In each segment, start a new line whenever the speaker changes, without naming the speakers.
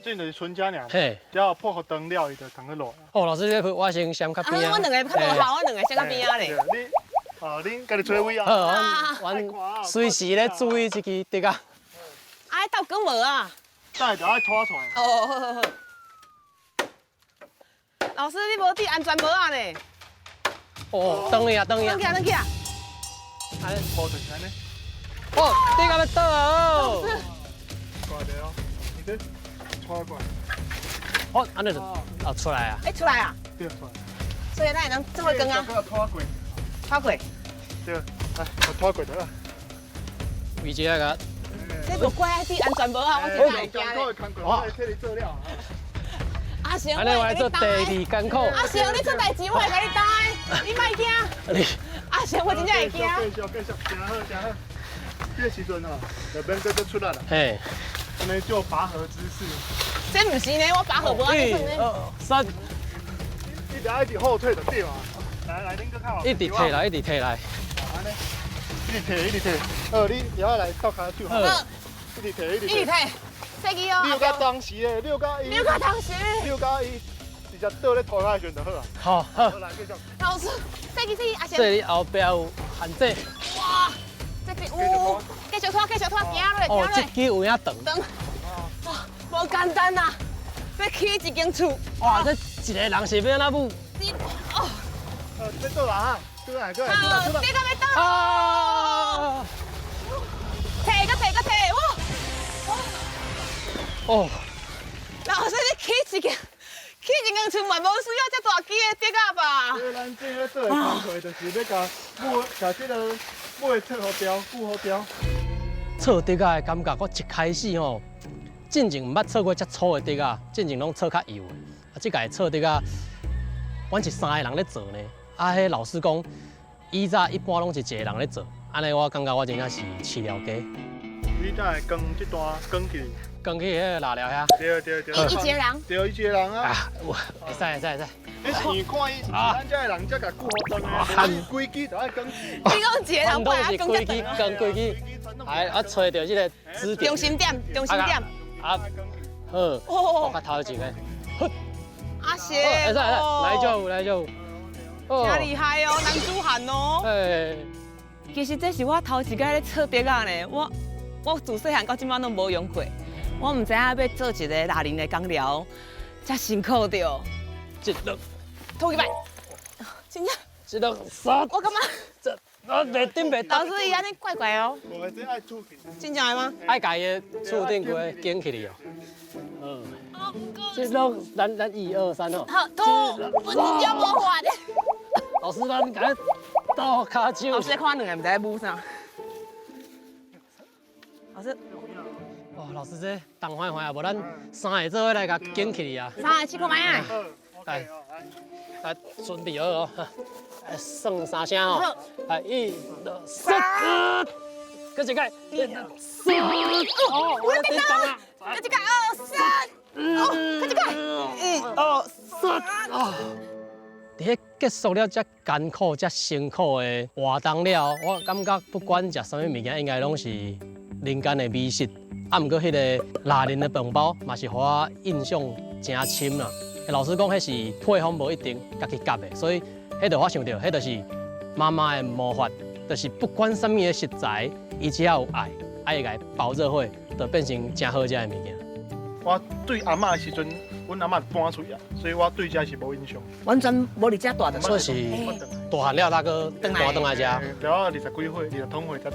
這就是春家爾，只要破予長了，伊就通去落。
哦，老師，這我先閃較邊
啊。阮兩个較無效，阮兩个閃較邊仔咧。
你，哦，恁家己揣位啊。
好，阮隨時咧注意這支竹仔。
啊，鬥捲無啊？
等下就愛拖出來。
哦，好好好。老師，你無戴安全帽仔呢？
哦，轉去啊，轉去啊。
轉去啊，轉去啊。
按呢，無就是按呢。
哦，竹仔欲倒哦。
掛著哦，你這拖過來。
哦，按呢就哦出來啊。
欸，出來啊？
對，出來。
所以咱會當做伙捲啊。
拖過。
拖過。
對，來，我拖過就好。
位置那個。
這無怪愛戴安全帽啊，我真正會驚咧。
我替你做了。
阿成，
按呢我來做第二艱苦。
阿成，你出代誌，我會共你擔，你莫驚。
你。
阿成，我真正會驚。
繼續，繼續，真好，真好。這個時陣吼，就免閣閣出力啦。
嘿。
按呢做拔河姿勢。
這毋是呢，我拔河無按呢算呢。
一、二、三。
你著愛一直後退就對啊。來來，恁閣較
一直退來，一直退來。
按呢，一直退，一直退。好，你後來鬥跤手。
好。
一直退，一直
退。一直退。細支哦。
你有佮當時的，你有佮伊。
你有佮當時。
你有佮伊直接倒咧塗跤的時陣就好啊。
好，好。
來，繼續。
老師，細支細支，阿賢。
這裡後壁有限制。
哇，這支有，繼續拖，繼續拖，行落，行落。
哦，這支有影長。
長。哇，無簡單啊！欲起一間厝。
哇，這一个人是欲按怎舞？
哦。
欲倒啦哈，倒來，過來，過來，
這個欲倒。啊！提個提個提，哇！
哦。
老師，你起一間，起一間厝嘛，無需要這大支的竹仔吧？
這咱這咧做的工課，就是欲共母，共這个母的套好牢，固好牢。
錯竹仔的感覺，我一開始吼，進前毋捌錯過遮粗的竹仔，進前攏錯較幼的。啊，這擺錯竹仔，阮是三个人咧做呢。啊，彼老師講，以早一般攏是一個人咧做，按呢我感覺我真正是飼料雞。
你才會扛這段扛起。
扛去彼个獵寮遐。
對對對。
伊一个人。
對，伊一個人啊。
啊，有，會使會使會使。
你是看伊是咱遮的人才共固好長的，規支都愛扛起。
你講一個人不愛扛
規支扛規支，還啊揣著這个支點。
中心點，中心點。
啊，好，我較頭前个。
阿賢，
會使會使，來就有來就有。
真厲害哦，男子漢哦。
哎。
其實這是我頭一擺咧錯竹仔呢，我自細漢到這擺攏無用過，我毋知影欲做一个獵人的工寮，遮辛苦著。
一、兩，
吐幾擺，真正。
一、兩、三。
我感覺
這我袂頂袂
老師伊按呢怪怪哦。
無，這愛出去。
真正的嗎？
愛共伊的厝頂規個捲起來哦。嗯。這攏咱咱一二三哦。
好，吐，我真正無法的。
老師，咱共鬥跤手。
老師看兩个，毋知咧舞啥。老師。
哦，老師這重煩煩啊，無咱三个做伙來共捲起來啊。
三个試看覓啊。
來，來準備好哦，算三聲哦。來，一、二、三，閣一擺，一、二、三，哦，我咧動啊。
閣一擺，二、三，哦，閣一擺，一、二、
三，哦。佇彼結束了遮艱苦、遮辛苦的活動了，我感覺不管食啥物物件，應該攏是人間的美食。啊，毋過彼个獵人的飯包嘛是予我印象誠深啦。老實講，彼是配方無一定家己夾的，所以彼就我想著，彼就是媽媽的魔法，就是不管啥物的食材，伊只要有愛，愛會共伊包做伙，就變成誠好食的物件。
我對阿嬤的時陣，阮阿嬤搬出去啊，所以我對這是無印象。
完全無佇遮大著。
所以是大漢了，才閣搬轉來遮。
了二十幾歲，二十通歲才轉。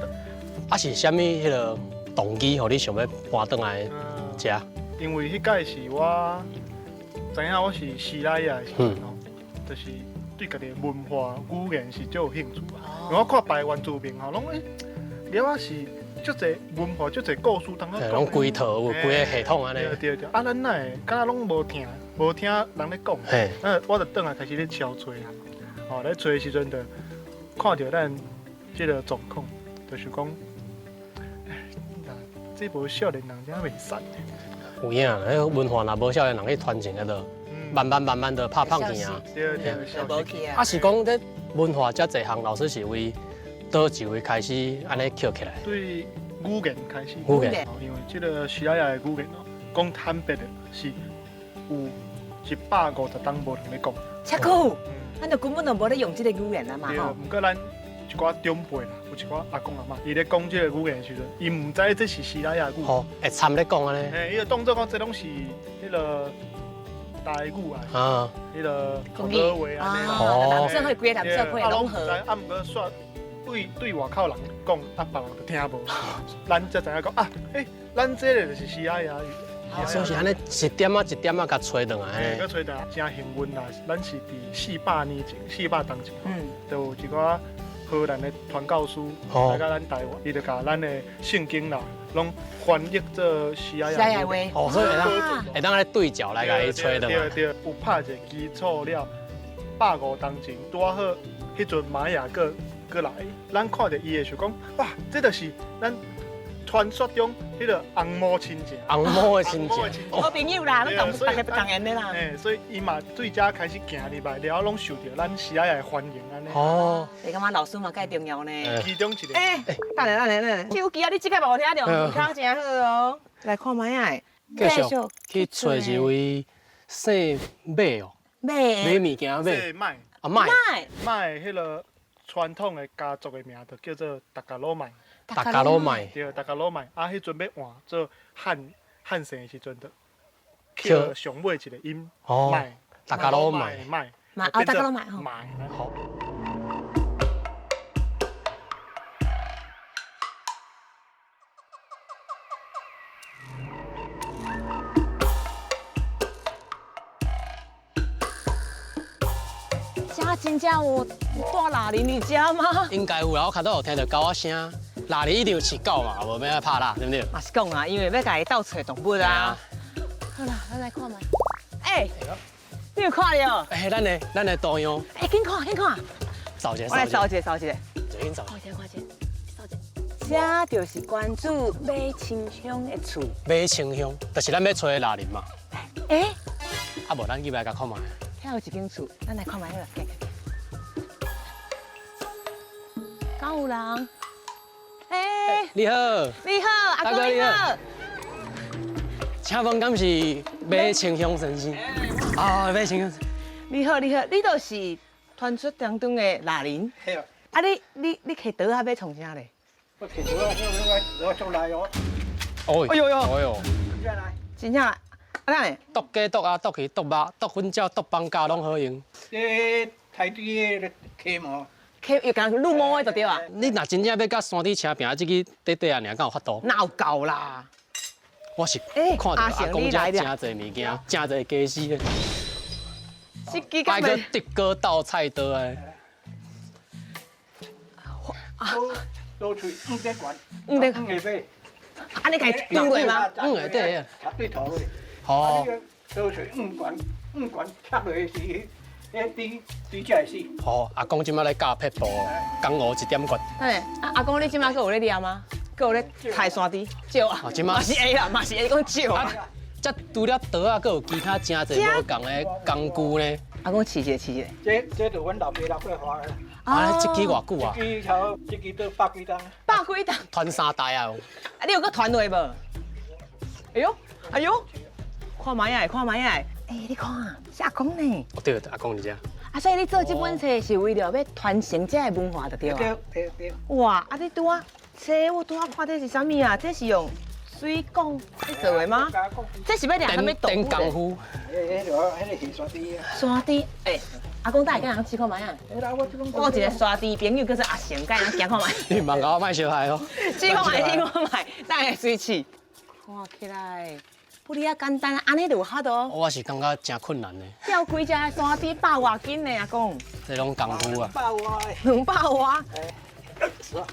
啊，是啥物彼个動機，予你想欲搬轉來遮？
因為彼擺是我知影我是師奶仔的時陣吼，就是對家己的文化語言是足有興趣啊。因為我看別的原住民吼，攏欸，了仔是足濟文化，足濟故事通好講。
攏規套有規个系統按呢。
對對對，啊，咱哪會敢若攏無聽，無聽人咧講。啊，我就轉來開始咧搜揣啊。吼，咧揣的時陣就看著咱這个狀況，就是講，哎，這無少年人真袂使。
有影，彼文化若無少年人去傳承，就慢慢慢慢就拍放去啊。
對對，
無去啊。
啊，是講這文化遮濟項，老師是為佗一位開始按呢抾起來？
對語言開始。
語言。
因為這个西拉雅的語言哦，講坦白的，是有150冬無人咧講。
遮久，咱就根本就無咧用這個語言啦嘛。
對，毋過咱一寡長輩啦，有一寡阿公阿嬤，伊咧講這個語言的時陣，伊毋知這是西拉雅語。
吼，會參咧講按呢。
嘿，伊就當作講這攏是彼個台語啊，彼個福佬話按呢啦。
哦，
做伙規個人做伙攏合。
啊，毋過煞對外口人講，啊，別人就聽無。咱才知影講啊，欸，咱這个就是西拉雅語。
所以是按呢一點仔一點仔共揣轉來。
閣揣轉來，真幸運啦！咱是佇400年前、400冬前，就有一寡荷蘭的傳教士來到咱台灣，伊就共咱的聖經啦，攏翻譯做西拉雅話。
哦，所以會當來對照來共伊揣轉來。
對對，有拍一個基礎了，150冬前拄仔好，彼陣瑪雅閣閣來，咱看著伊的時候講，哇，這就是咱傳說中彼個紅毛親情。
紅毛的親情，
好朋友啦，攏同大家同緣的啦。
嘿，所以伊嘛對遮開始行入來，了後攏受著咱西拉雅的歡迎按呢。
哦，
你感覺老師嘛介重要呢？
其中一個。
欸，等下等下等下，手機啊，你這個嘛有聽著，口真好哦。來看覓仔，
繼續去揣一位姓馬哦，
馬
買物件馬，
姓麥，
啊麥，
麥彼個傳統的家族的名就叫做達加魯麥。
達加魯麥，
對，達加魯麥。啊，彼陣欲換做漢姓的時陣，就扣上尾一個音，麥。
達加魯麥，
麥，
麥，哦，達加魯麥，
麥。
好。
這真正有帶獵人佇遮嗎？
應該有啦，我較早有聽著狗仔聲，獵人一定有飼狗嘛，無欲按怎拍獵，對毋對？
嘛是講啊，因為欲共伊鬥揣動物啊。好啦，咱來看覓。欸，你有看著？
欸，咱的圖樣。
欸，緊看，緊看。
掃一下，
我來掃一下，掃一下。
緊掃。
看一下，看一下，掃一下。這就是關注馬清鄉的厝。
馬清鄉，就是咱欲揣的獵人嘛。
欸。
啊，無咱入來共看覓。
遐有一間厝，咱來看覓好啦，行行行。敢有人？欸，
你好。
你好，阿公你好。
請問敢是馬清鄉先生？啊，馬清鄉。
你好，你好，你就是傳說當中的獵人。
嘿啊。
啊，你提刀仔欲創啥咧？
我提刀仔，我出來哦。
哦。哎呦呦，哎呦。
真正來。啊，哪會？
毒雞、毒鴨、毒魚、毒肉、毒粉鳥、毒放假攏好用。
這台豬的溪毛。
溪又共擼毛的就對啊。
你若真正欲佮山豬車拚，這支短短仔爾，敢有法度？
哪有夠啦？
我是看著阿公遮誠濟物件，誠濟家私的。
這支
愛閣竹篙鬥菜刀的。
刀喙五點懸。
五點。
五下尾。
按呢共伊丟落嗎？
五下底啊。
插對頭落。
哦。
刀喙五懸，五懸插落去是，彼豬豬才會死。
哦，阿公這擺咧教撇步，江湖一點訣。
欸，阿公你這擺閣有咧掠嗎？閣有咧刣山豬？少啊。嘛是會啦，嘛是會講少啊。
這除了刀仔，閣有其他誠濟無仝的工具呢。
阿公試一下，試一下。
這就阮老爸留過來的。
啊，這支偌久啊？
這支差不多，這支都百幾冬。
百幾冬。
傳三代啊！
啊，你有閣傳落無？哎喲，哎喲，看覓仔，看覓仔。欸，你看，是阿公呢。
哦，對，阿公佇遮。
啊，所以你做這本冊是為了欲傳承這个文化就對啊。
對對對。
哇，啊你拄仔，這我拄仔看這是啥物啊？這是用水管咧做的嗎？這是欲掠啥物動物？
電功夫。
彼個是山豬啊。
山豬，欸，阿公等下敢通試看覓仔？我有一個山豬朋友叫做阿成，敢會當行看覓？
你莫共我莫相害哦。
試看覓，試看覓，等下隨試。看起來不哩仔簡單，按呢就有法度。
我是感覺誠困難的。
釣幾隻山豬百外斤呢，阿公。
這攏功夫啊。
百外。
200外。
是啊。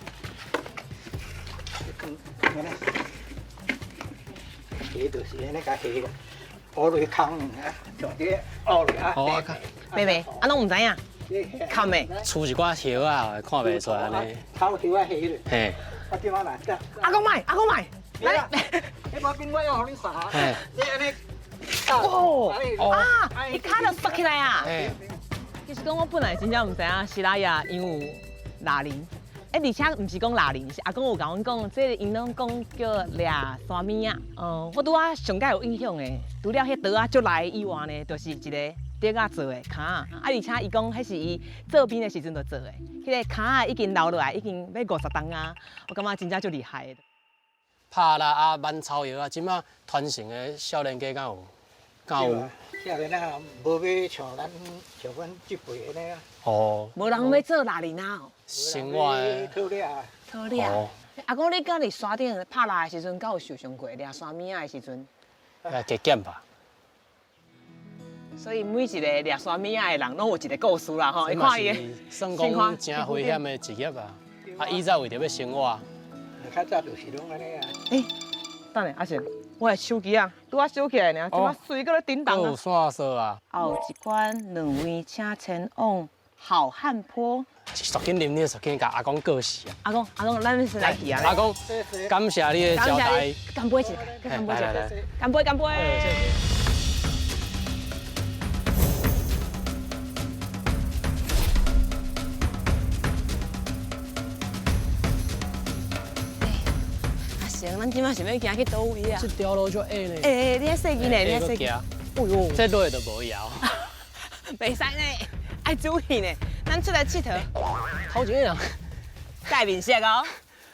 下就是按呢共下啦，挖落去空啊，上底挖落啊。
好啊，
妹妹，啊攏毋知影，砍的。
厝一寡叶仔，看袂出按呢。
草叶仔下咧。
嘿。
啊，这摆来。
阿公莫，阿公莫。
来，你无紧，我要予你杀。
嘿。
你按呢。
哦。啊！伊跤就缩起來啊。其實講我本來真正毋知影西拉雅𪜶有獵人，欸，而且毋是講獵人，是阿公有共阮講，這个𪜶攏講叫掠山物仔。嗯，我拄仔上蓋有印象的，除了彼刀仔足來以外呢，就是一个竹仔做的跤仔，啊，而且伊講彼是伊做兵的時陣就做的，彼个跤仔已經留落來，已經欲50冬啊，我感覺真正足厲害的。
拍獵啊，挽草藥啊，這馬傳承的少年家敢有？敢有？
少年仔無欲像咱像阮這輩的呢。
哦。
無人欲做獵人啊？
生活的。
討獵。
討獵。阿公，你敢佇山頂拍獵的時陣，敢有受傷過？掠山物仔的時陣？
啊，加減吧。
所以每一个掠山物仔的人，攏有一个故事啦，吼。
這嘛是算講誠危險的職業啊！啊，以前為著欲生活。
較早就是攏按呢啊。
欸，等下，阿成，我的手機啊，拄仔收起來爾，這馬隨閣咧叮當啊。
有線索啊。
後一關兩位請前往好漢坡。
速緊啉，你速緊共阿公告辭啊！
阿公，阿公，咱先來去啊！
阿公，感謝你的招待。
乾杯一下，乾杯一下，乾杯，乾杯。阿成，咱這馬是欲行去佗位啊？
這條路足矮呢。
欸，你較細隻呢，你較細隻。
哎喲，這落去就無枵。
袂使呢，愛注意呢。咱出來𨑨迌。
頭前的人。
蓋面色哦。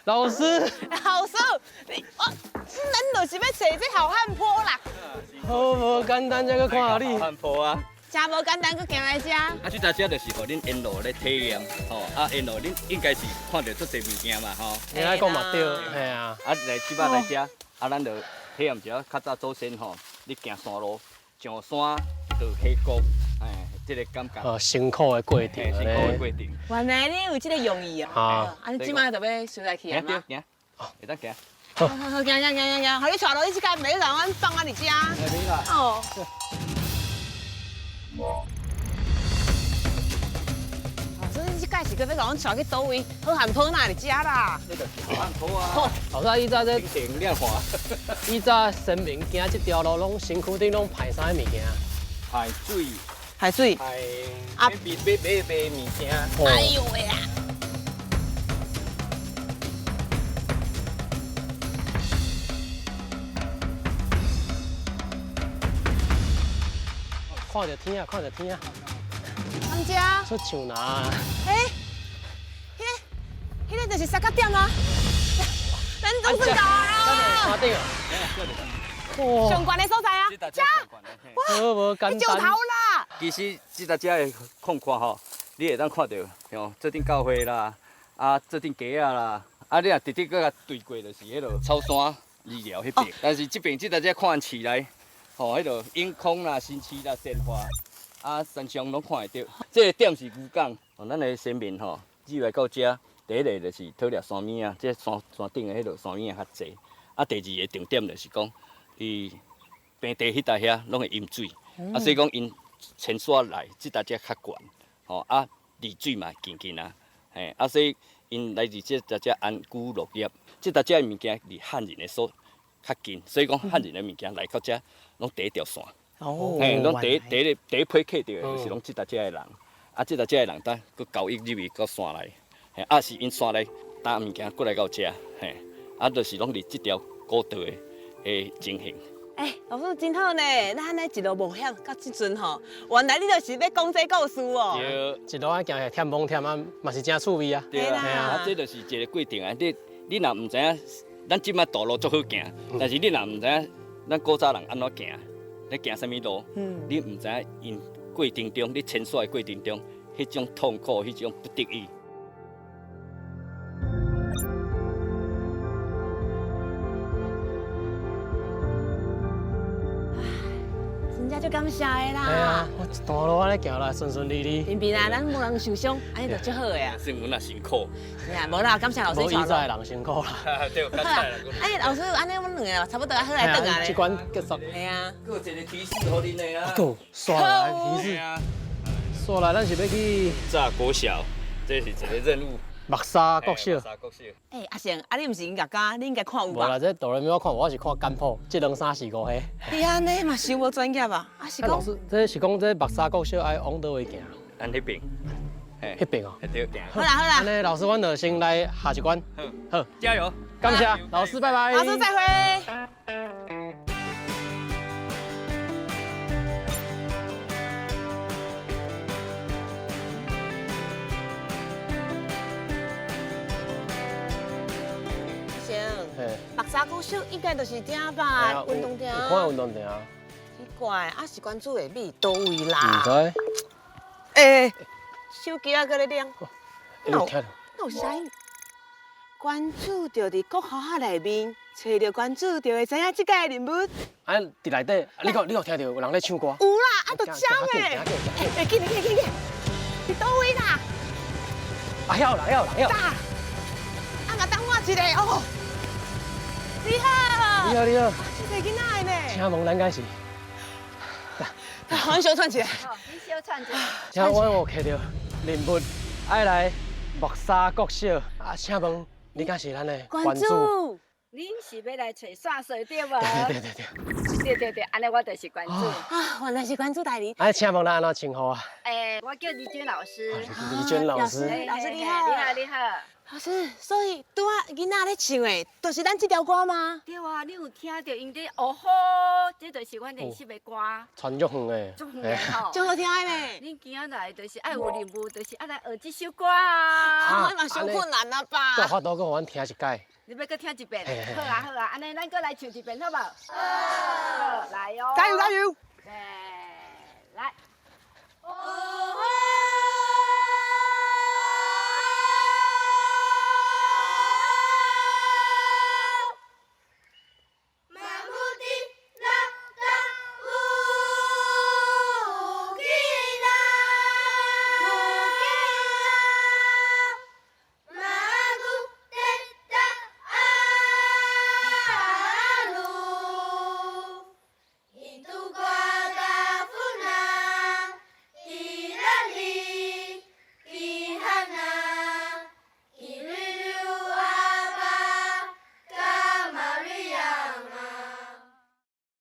老師。
老師，你我，咱就是欲揣這好漢坡啦。
好無簡單，才閣看著你。
好漢坡啊。
真無簡單，閣行來遮。
啊，這搭遮就是予恁沿路咧體驗，吼，啊，沿路恁應該是看著足濟物件嘛，吼。
你愛講嘛對，嘿啊。
啊，來這擺來遮，啊，咱就體驗一下較早祖先吼，咧行山路，上山落溪谷，哎，這个感覺。
哦，辛苦的過程。
辛苦的過程。
原來你有這个用意啊！啊，你這擺就欲出來去啊嘛？
行，會當行。
好，好，行行行行行，予你帶路，你這擺袂讓阮放佇遮。哦。所以這擺是閣欲共阮帶去佗位？好漢坡哪佇遮啦？
這就是好漢坡啊！
老師，以前這
停兩環，
以前先民行這條路，攏身軀頂攏排啥物件？
排水。
排水。
排。啊！買買買物件。
哎呦喂啊！
看著天啊，看著天啊！
贛遮？
出樹林啊！
欸，彼个就是三角点啊！咱总算到啊！
山顶啊！
上悬的所在啊！遮
哇，好無簡單。
石頭啦！
其實這搭遮的空曠吼，你會當看著，吼，這頂教會啦，啊，這頂街仔啦，啊，你若直直閣共對過，就是彼落草山二寮彼邊。但是這邊這搭遮看市內，吼，彼落永康啦、新市啦、善化，啊，山上攏看會著。這个點是漁港，哦，咱的先民吼，入來到遮，第一个就是討獵山物仔，這山山頂的彼落山物仔較濟。啊，第二个重點就是講，伊平地彼搭遐攏會淹水，啊，所以講𪜶遷徙來這搭遮較懸，吼，啊，離水嘛近近啊，嘿，啊，所以𪜶來佇這搭遮安居樂業，這搭遮的物件離漢人的所較近，所以講漢人的物件來到遮攏第一條線，嘿，攏第一第一第一批客著的就是攏這搭遮的人，啊，這搭遮的人等閣交易入去到山內，嘿，啊是𪜶山內擔物件過來到遮，嘿，啊，就是攏佇這條古道的情形。
欸，老師真好呢，咱按呢一路冒險到這陣吼，原來你就是欲講這故事哦。
對，
一路仔行來忝罔忝啊，嘛是真趣味啊。
對啊，啊，這就是一个過程啊。你若毋知影，咱這擺大路足好行，但是你若毋知影，咱古早人按怎行，咧行啥物路，你毋知影𪜶過程中，你遷徙的過程中，彼種痛苦，彼種不得已。
真正足感謝的啦！
係啊，我一段路按呢行來順順利利。
平平啊，咱無人受傷，按呢就足好的啊。
算阮也辛苦。
是啊，無啦，感謝老師。
無以前的人辛苦啦。
對，感謝。
哎，老師，按呢阮兩个差不多好來轉啊咧。
這關結束。
係啊。
閣有一个提示予恁的啊。
閣煞來提示。煞來，咱是欲去。
炸國小，這是一个任務。
木柵國小。
木柵國小。
欸，阿成，啊你毋是音樂家，你應該看有吧？
無啦，這哆來咪我看無，我是看簡譜，這兩三四五個。
你按呢嘛傷無專業啊？啊是講。
老師，這是講這木柵國小愛往佗位行？
按彼邊。
彼爿哦。
對。
好啦好啦。
按呢，老師，阮就先來下一關。好，
加油！
感謝老師，拜拜。
老師再會。行，木柵国小应该就是這吧？運動場。
有看運動場。
奇怪，啊是關注的佇佗位啦？
毋知。
欸，手機還閣咧亮。
有聽著？
有聲音。關注著佇國學校內面，揣著關注就會知影這个任務。
啊，佇內底，你有聽著有人咧唱歌？
有啦，啊，就這的。欸，緊緊緊緊，佇佗位啦？
啊，遐有人，遐有人，遐有。
啊，嘛等我一下哦。你好。
你好，你好。
這个囡仔呢？
請問咱敢是？
好，你小喘一下。
好，你小喘一下。
請問有摕著任務，愛來木柵國小啊？請問你敢是咱的關主？
恁是欲來揣線索對無？
對對對對。
對對對，按呢我就是關主。
啊，原來是關主大人。
啊，請問咱按怎稱呼啊？
欸，我叫李娟老師。
李娟老師。
老師你好。
你好你好。
老師，所以拄仔囡仔咧唱的，就是咱這條歌嗎？
對啊，你有聽著𪜶咧哦吼，這就是阮練習的歌。
傳足遠的。
足遠的吼。
足好聽的呢。
恁今仔來就是愛有任務，就是愛來學這首歌啊。
啊，嘛傷困難啊吧？
閣有法度閣予阮聽一擺。
你欲閣聽一遍？好啊好啊，按呢咱閣來唱一遍好無？好，來哦。
加油加油！
來。哦。